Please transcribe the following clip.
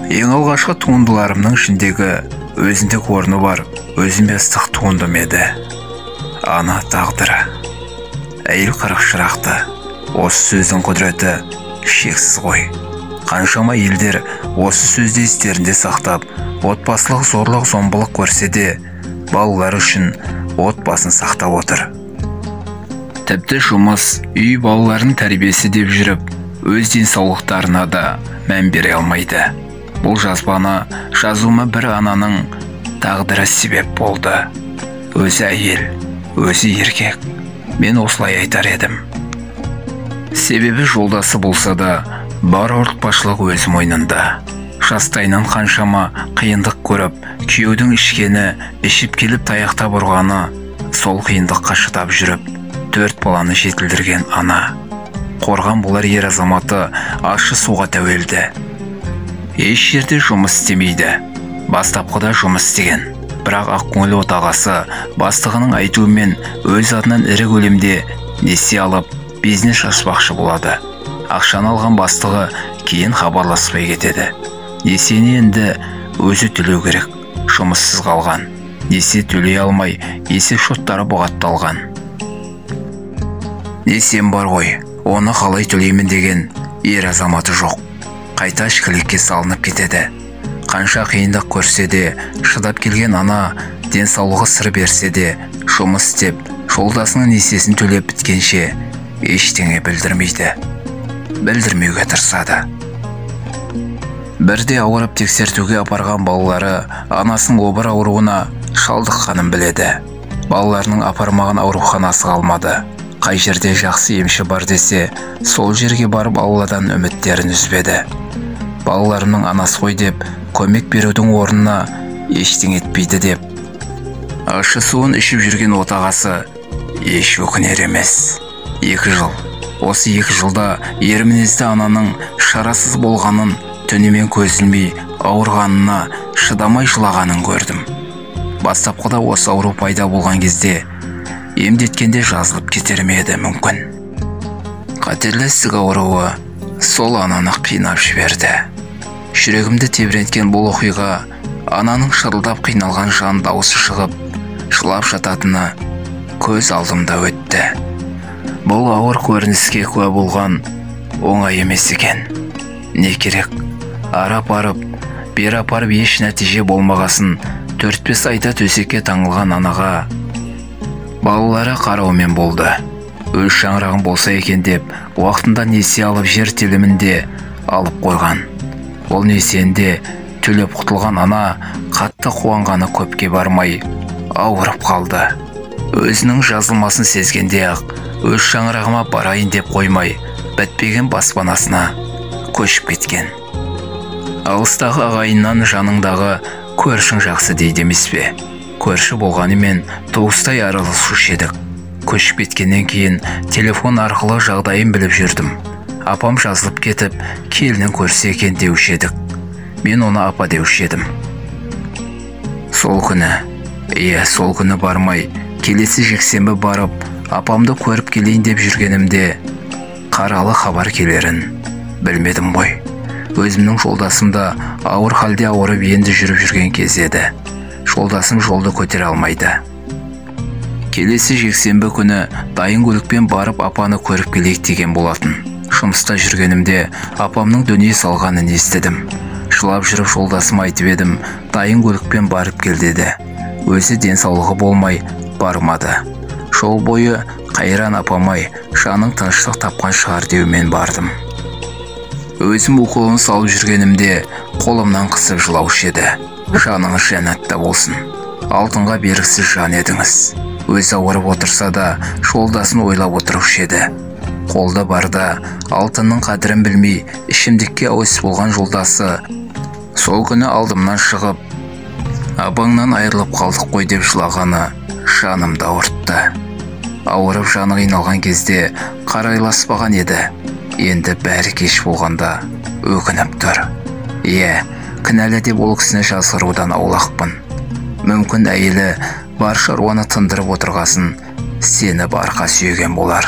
Ең алғашқы туындыларымның ішіндегі өзіндік орны бар, өзіме ыстық туындым еді. Ана тағдыры. Әйел қырық шырақты. Осы сөздің құдіреті шексіз ғой. Қаншама елдер осы сөзді естерінде сақтап, отбасылық зорлық зомбылық көрсе де, балалар үшін отбасын сақтап отыр. Тіпті жұмыс, үй, балалардың тәрбиесі деп жүріп, өз денсаулықтарына да мән бере алмайды. Бұл жазбаны жазуыма бір ананың тағдыры себеп болды. Өзі әйел, өзі еркек. Мен осылай айтар едім. Себебі жолдасы болса да, бар ауыртпашылық өз мойнында. Жастайынан қаншама қиындық көріп, күйеудің ішкені, ішіп келіп таяқтап ұрғаны, сол қиындыққа шыдап жүріп, 4 баланы жетілдірген ана. Қорған болар ер азаматы ащы суға тәуелді. Еш жерде жұмыс істемейді. Бастапқыда жұмыс істеген. Бірақ ақкөңіл отағасы бастығының айтуымен өз атынан ірі көлемде несие алып, бизнес ашпақшы болады. Ақшаны алған бастығы кейін хабарласпай кетеді. Несиені енді өзі төлеу керек. Жұмыссыз қалған. Несие төлей алмай, есеп шоттары бұғатталған. Несием бар ғой, оны қалай төлеймін деген ер азаматы жоқ. Қайта ішкілікке салынып кетеді. Қанша қиындық көрсе де, шыдап келген ана денсаулығы сыр берсе де, жұмыс істеп, жолдасының несиесін төлеп біткенше ештеңе білдірмейді. Білдірмеуге тырысады. Бірде ауырып тексертуге апарған балалары анасының обыр ауруына шалдыққанын біледі. Балаларының апармаған ауруханасы қалмады. Қай жерде жақсы емші бар десе, сол жерге барып Алладан үміттерін үзбеді. Балаларымның анасы ғой деп, көмек берудің орнына ештеңе етпейді деп. Ащы суын ішіп жүрген отағасы еш өкінер емес. 2 жыл. Осы 2 жылда ер мінезді ананың шарасыз болғанын, түнімен көз ілмей ауырғанына шыдамай жылағанын көрдім. Бастапқыда осы ауру пайда болған кезде емдеткенде жазылып кетер ме еді мүмкін. Қатерлі ісік ауруы сол ананы қинап жіберді. Жүрегімді тебіренткен бұл оқиға ананың шырылдап қиналған жан дауысы шығып, жылап жататыны көз алдымда өтті. Бұл ауыр көрініске куә болған оңай емес екен. Не керек, ары апарып, бері апарып еш нәтиже болмағасын 4-5 айда төсекке таңылған анаға балалары қараумен болды. Өз шаңырағым болса екен деп уақытында несие алып жер телімінде алып қойған. Ол несиені төлеп құтылған ана қатты қуанғаны көпке бармай ауырып қалды. Өзінің жазылмасын сезгенде ақ өз шаңырағыма барайын деп қоймай бітпеген баспанасына көшіп кеткен. Алыстағы ағайыннан жаныңдағы көршің жақсы дейді емес пе? Көрші болғанымен туыстай араласушы едік. Көшіп кеткеннен кейін телефон арқылы жағдайын біліп жүрдім. Апам жазылып кетіп, келінін көрсе екен деуші едік. Мен оны апа деуші едім. Сол күні, сол күні бармай, келесі жексенбі барып, апамды көріп келейін деп жүргенімде қаралы хабар келерін білмедім ғой. Өзімнің жолдасым да ауыр халде ауырып енді жүріп жүрген кез еді. Жолдасым жолды көтере алмайды. Келесі жексенбі күні дайын көлікпен барып апаны көріп келейік деген болатын. Жұмыста жүргенімде апамның дүние салғанын естідім. Жылап жүріп жолдасым айтып едім, дайын көлікпен барып кел деді. Өзі денсаулығы болмай бармады. Жол бойы қайран апамай, жаның тыныштық тапқан шығар деумен бардым. Өзім уколын салып жүргенімде қолымнан қысып жылаушы еді. Жаныңыз жәннатта болсын. Алтынға бергісіз жан едіңіз. Өзі ауырып отырса да жолдасын ойлап отырушы еді. Қолда барда алтынның қадірін білмей ішімдікке әуес болған жолдасы сол күні алдымнан шығып, апаңнан айырылып қалдық қой деп жылағаны жанымды ауыртты. Ауырып жаны қиналған кезде қарайласпаған еді. Енді бәрі кеш болғанда өкініп тұр. Иә, кінәлі деп ол кісіні жазғырудан аулақпын. Мүмкін әйелі бар шаруаны тындырып отырғасын сеніп арқа сүйеген болар.